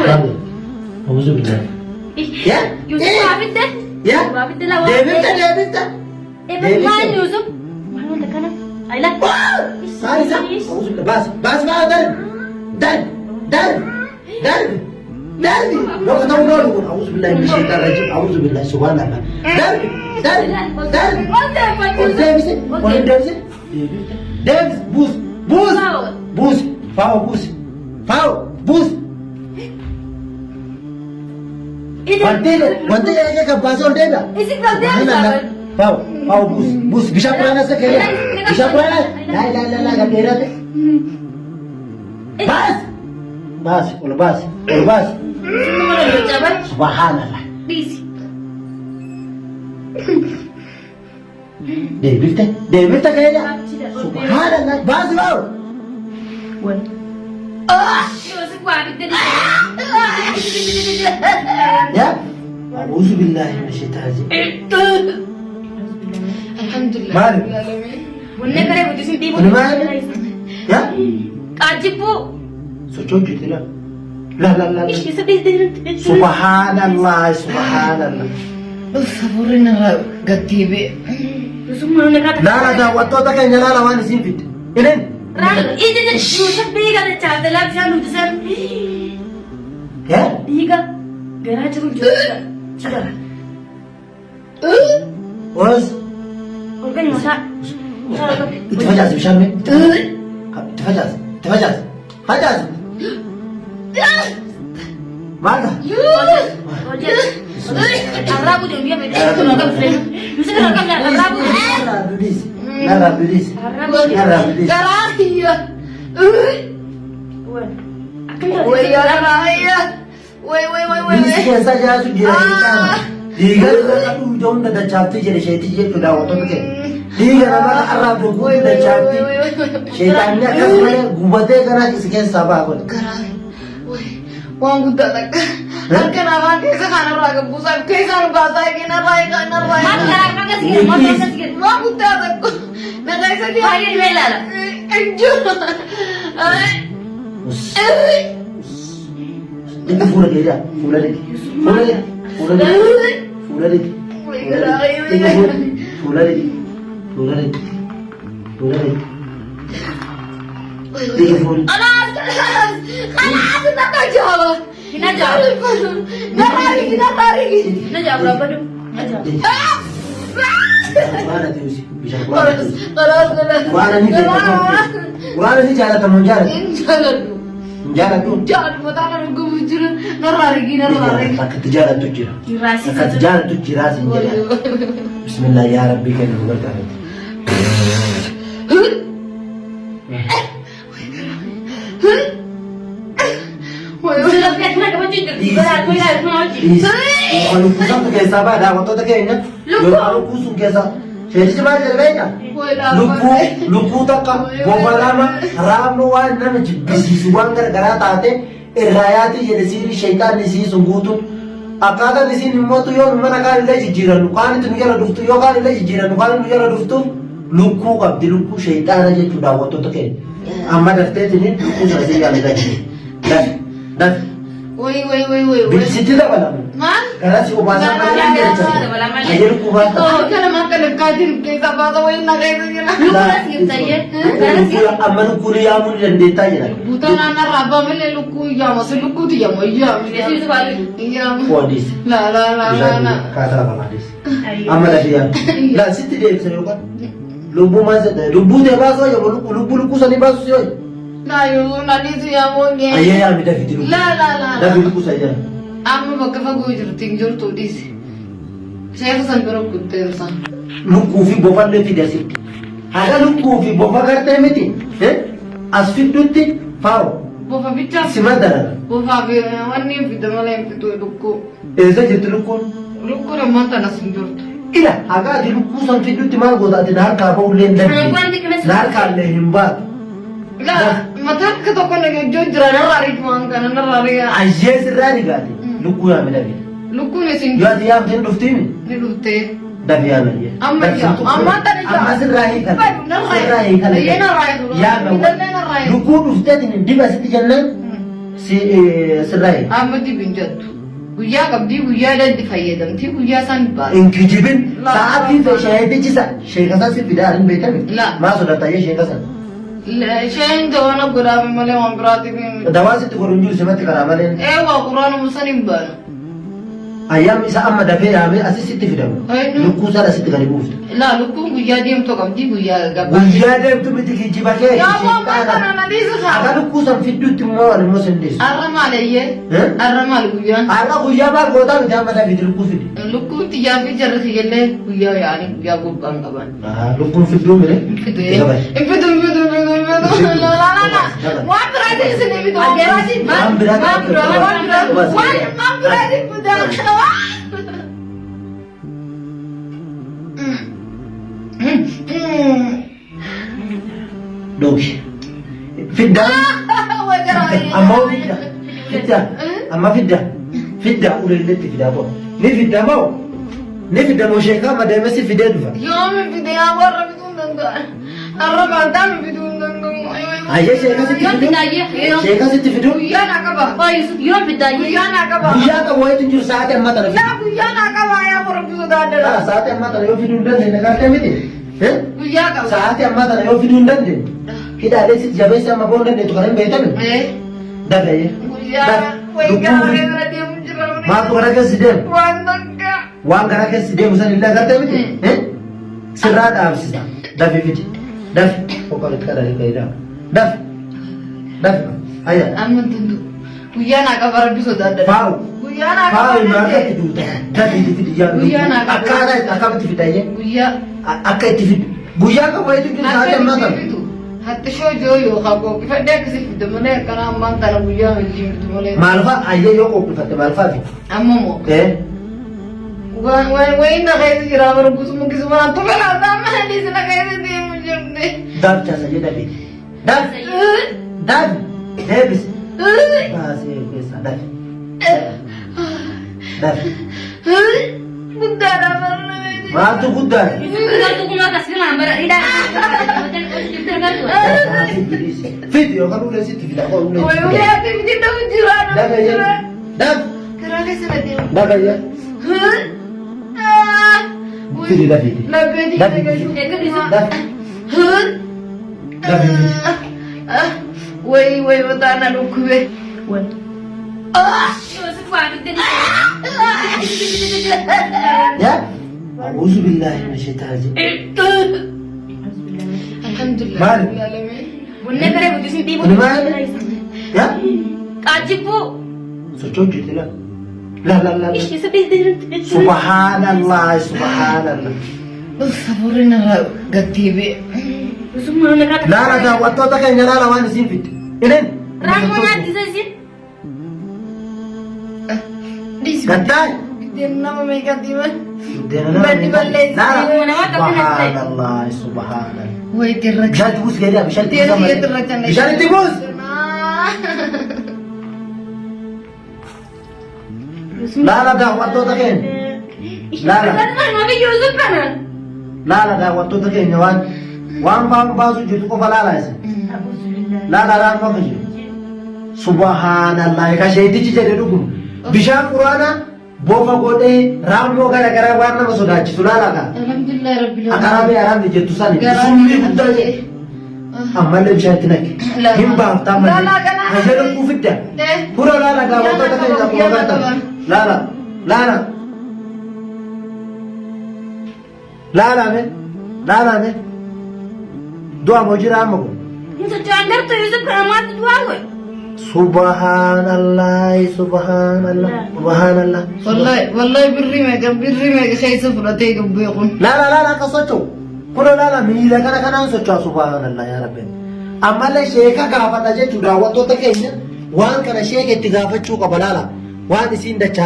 Babu. Auzu billah. Ya. Yusuf waa fidde? Ya. Waa fidde laa waa Deebifte deebifte. Eebba maal Yusuf? Maal wanta kana? Ayla. Maal isa? Auzu billah. Baas baas baas darbi. Darbi darbi darbi darbi. Bakka ta'uu loolu kun. Auzu billahi min shaitaan rajim. Auzu billahi subhanallah. Darbi darbi darbi. Ol deebise ol deebise. Deebifte deebise buus buus buus faawo buus faawo buus. Wanti wanti eega kan baasee ol deebi'a. Isin ol deebisa. Faawo faawo buus buus bishaan quraana isa kennee bishaan quraana laa ilaa ilaa laa gad dheerate. Baas baas ol baas ol baas. Subhaanallah. Dhiisi. Deebifte deebifte keenya. Subhaanallah baas faawo. Yusuf waa fidde. Yaa. Auzu billahi min shaitaan rajiim. Alhamdulillah. Maali? Bunne karee guddisuun dhiibuu. Kun maali? Yaa. Qaajjibbuu. Socho'u jirti laa. Laa laa laa. Ishee isa dhiisee. Subhaanallah subhaanallah. Safuurri narraa gad deebi'e. Yusuf maal narraa Laala daawwattoota keenya laala waan isin fidde. Inin. Ija Yusuf dhiiga dachaa jalaa bishaan nuti san. Yaa. Dhiiga garaa jiru jira. Jira. Oos. Ol gadi mataa. Mataa ol qabi. Itti facaasi bishaan mee. Itti facaasi. Itti facaasi. Facaasi. Maal ta'a? Ol jedhi. Arraabu deemu biyya beektu. Yusuf irraa qabna arraabu. Narraa duudhiisi. Narraa duudhiisi. Arraabu. Narraa duudhiisi. Garaa kiyya. Way garaa kiyya. Way way way way. Biisi keessa jiraatu jira jechaadha. Dhiiga irra dhuunfa hunda dachaaftee jedhe sheetii jechuudha daawwattoota keenya. Dhiiga namaa arraa dhuguu dachaafti. Sheexaanni akkas malee gubatee garaa si keessaa ba'a godhe. Garaa. Way waan guddaa takka. Harka namaa keessa kanarraa gabbuusaa keessaan baasaa kanarraa kanarraa. Maal garaa akkas jedhu maal akkas jedhu. Waan guddaa takka. Na keessa jira. Baay'ee dhibee ilaala. Injiru. Inni fuula kee jaa fuula dhiqi. Fuula dhiqi. Fuula dhiqi. Fuula dhiqi. Inni fuula dhiqi. Fuula dhiqi. Fuula dhiqi. Dhiqi fuula. خلاص خلاص خلاص نرجع Hin ajaa'ibu. نرجع نرجع Hin ajaa'ibu rabbadu. Hin ajaa'ibu. Quraana tirusi. Bishaan quraana خلاص tirusi. خلاص خلاص Quraana ni beekama. Quraana ni jaalatamu hin jaalatu. Hin jaalattu. Akka itti jaalattu jira. Akka itti jaalattu jira siin jedha. Bismillah yaa Rabbii kennu nu gargaarati. Lukkuu santu keessaa ba'a daawwattoota keenya. Yookaan lukkuu sun keessaa. Sheetichi maal jedha beektaa? Lukkuu lukkuu takka bofa lama raammoo waan nama jibbisiisu waan garagaraa taate irraa yaatii jedhe siiri sheexaanni isii sun guutuun. Akkaataan isiin immootu yoo nu mana kaan illee jijjiirannu kaan itti nu jala dhuftu yoo kaan illee jijjiirannu kaan nu jala dhuftuuf lukkuu qabdi lukkuu sheexaana jechuu daawwattoota keenya. Amma dafteetiniin lukkuu sana si yaala dafi dafi dafi. Way way way way way. Bilisitti dabalamu. Maal? Garaa si obaasaa malee hin jecha. Ayyee lukkuu baata. Harka nama akka lafkaatiin keessaa baasa wayii na keessa jira. Lukkuunas jirtayyee. Lukkuu amma lukkuun yaamuu ni dandeettaa jedha. Buutaan naannarraa abbaa malee lukkuu yaama si lukkuutu yaama yaama. Yaama. Foodiis. La la la la la. Kaasaa lafa maadis. Amma lafi yaam. Laa sitti deebisa yookaan. Lubbuu maal jedha? Lubbuu tee baasuu ayyamu lubbuu lubbuu lukkuu sanii baasuu si hoyi. Laa yoo nadiitu yaamoo ngee. Ayyee yaami dafiti lubbuu. La la la. Dafi lukkuu sa yaami. Amma bakka fagoo jirti hin jirtu dhiisi. Sheekha san bira guddeessa. Lukkuu fi bofallee fide asitti. Haadha lukkuu fi bofa gartee miti. As fiddutti faawu. Bofa bichaa. Sima darara. Bofaa fi wanni hin fidde malee hin fidu lukkuu. Eessa jirti lukkuun? Lukkuun ammaan tanas hin jirtu. Ila haga ati lukkuu san fiddutti maal goota ati na harkaa ba'ullee hin dandeessu. Na harkaa illee hin baatu. Laa mataa akka tokko na gajjoo jira narraa riitu waan kana narraa riyaa. Ayyee sirraa rigaate lukkuu yaami dafi. Lukkuun isin Yoo ati yaamte hin dhuftiimi ni dhuftee. dafi yaami ayyee. Amma yaa amma tana yaa. Amma sirraa hiikan. Narraa Sirraa hiikan. Ayyee narraa hiiku. Yaami Itallee narraa hiiku. Lukkuu dhufteetiin diba sitti jennaan. Si sirraa eega. Amma dibin jettu. Guyyaa qabdii guyyaa daddi fayyadamtii guyyaa isaan baasa. Hin kijibin. La. Sa'aatii fi sheetichi sa sheeka san si fidaa hin beekame. La. Maa sodaata ayyee sheeka san. Isheen jawana godhaame malee waan biraatiif hin miti. Dawaa sitti godhu hin jiru simatti karaa malee. Eewwa quraanuma san hin baanu. Ayyaam isa amma dafee yaamee asi sitti fidamu. Eenyu? Lukkuu sana sitti gadi buufta. Laa lukkuun guyyaa deemtuu qabdi guyyaa gabbaa. Guyyaa deemtu miti kijiba kee. Yaa waan kana na dhiisu haa. Akka lukkuu san fidduutti immoo ani immoo sin dhiisu. Arra maal eeyyee? Eh? Arra maal guyyaan? Har'a guyyaa maal gootaa miti amma dafii lukkuu fidi. Lukkuun xiyyaa fi jarri kiyyallee guyyaa yaa'anii guyyaa gubbaan qaban. Lukkuun fidduu mire. Hin fidu hin fidu hin fidu hin fidu hin fidu. La la la la. Waan biraatiin isin hin fidu. Waan biraatiin. Waan biraatiin. Waan biraa waan biraa waan waan biraatiin fidaa. Dooki. Fiddaa. Amma hoo fidda. Fidda. Amma fidda. Fidda uleelleetti fidaa boo. Ni fidda moo? Ni fidda moo sheekaa madeeme si fidee dhufa. Yoomi fide yaa warra fiduu hin danda'an. Har'a baantaa mi fiduu hin danda'u. Ayyee sheekaa sitti Yoom fiduu? fiddaa Sheekaa sitti fiduu? Guyyaa naa qaba. Yoom fiddaa Guyyaa naa qaba. Guyyaa qabu wayitu jiru sa'aatii ammaa tana Laa fidu. guyyaa naa qaba yaa warra fiduu danda'an. Laa sa'aatii ammaa tana yoo fiduu hin dandeenye gartee miti. Eh? Guyyaa qaba. Sa'aatii ammaa tana yoo fiduu hin dandeenye. Hidhaalee sitti jabeessa amma boo hin dandeettu kana hin beekame. Eh, Dafee. Guyyaa Dafe. wayii gara Lukkuu keessa deemu jira. Maaltu gara keessa deemu? Waan takka. Waan gara keessa deemu san illee agartee miti? Eh? Sirraa dhaabsisa. Dafi fidi. Dafi. Qoqqoritti kadhanii fayidaa. Dafi. Dafi. Hayya. Amma tuntu. Guyyaa naa qaba rabbi sodaadha. Faawu. Guyyaa naa qaba. Faawu maa akka itti duuta. Dafi itti fidi yaa Guyyaa naa qaba. Akkaataa itti akkamitti fidayyee? Guyyaa. Akka itti fidu. Guyyaa qabu wayitu jiru sa'aatii ammaa kana. Hattishoo joo yookaan qooqifadhee akkasii fidde malee akkana ammaan tana guyyaa wajjin fidu malee. Maal fa'a ayyee yoo qooqifatte maal fa'a fidi? Amma moo. Eh? Waan waan wayiin na keessa jira bara gusuma gisuma naan tufe laata amma hadis na keessa deemu jirti. Dabcha sa jedha fidi. Dafi. Dafi. Deebisi. Baasee keessaa dafi. Dafi. Guddaadha barna. Maaltu guddaadha? Fidi yookaan ulee sitti fida. Koo ulee Wayi sitti ulee fida. ati miti dhabu jira dhabu Dafa jira. Dafi. Karaa keessa na deemu. Dafa yaa. Fidi dafi. Labbeetii Dafi. Dafi. Dafi fidi. Wayi wayi mataa na dhukkube. Yaa. A'uuzu billaahi mina shaytaani rajiim. Alhamdulillah. Maali? Kuni maali? Yaa. Qaajjibbuu. Socho'u jirti laa. La la la. Subhaanallah subhaanallah. Safuurri narraa gaddeebi'e. Laala daawwattoota keenya laala waan isiin fidde. Ilin. Raammoo nyaattisa isin. Gaddaay. Biddeen nama meeqa diiman? Buddeena nama Baddi meeqa? balleessi. Laala. Nama akkana ta'e. Subhaanallah subhaanallah. Wayi irra Bishaan itti buusi gadi bishaan itti Biddeen buusi itti irra amma. Bishaan itti buusi. Laala daawwattoota keenya. Laala. Laala daawwattoota keenya waan waan faan baasu jirtu qofa laala isin. Laala raammoo akka jiru. Subhaanallah ka sheetichi jedhe dhuguma. Bishaan quraanaa bofa godhee raammoo gara garaa waan nama sodaachisu laala kaa. Alhamdulillah rabbil Akka arabii araabni jettu sani Garaa summii guddaa jedhe. Ammallee bishaan itti naqi. Laa. Hin baafta ammallee. Laa, laa, kanaa. Hayya lukkuu fidda. Eh. Fura laala daawwattoota keenya akkuma Guyyaa agartan. qaba. Laala laala. Laala mee laala mee. Du'a moo jira amma kun? Subhaanallah subhaanallah subhaanallah. Wallahi wallahi birrii meeqa keessa fudhatee gabbee kun. Laala laala akka socho'u. Kunoo laala miila kana kanaan socho'a subhaanallah yaa rabbi. Ammallee sheeka gaafadha jechuudha daawwattoota keenya waan kana sheeka itti gaafachuu qaba laala waan isiin dachaa.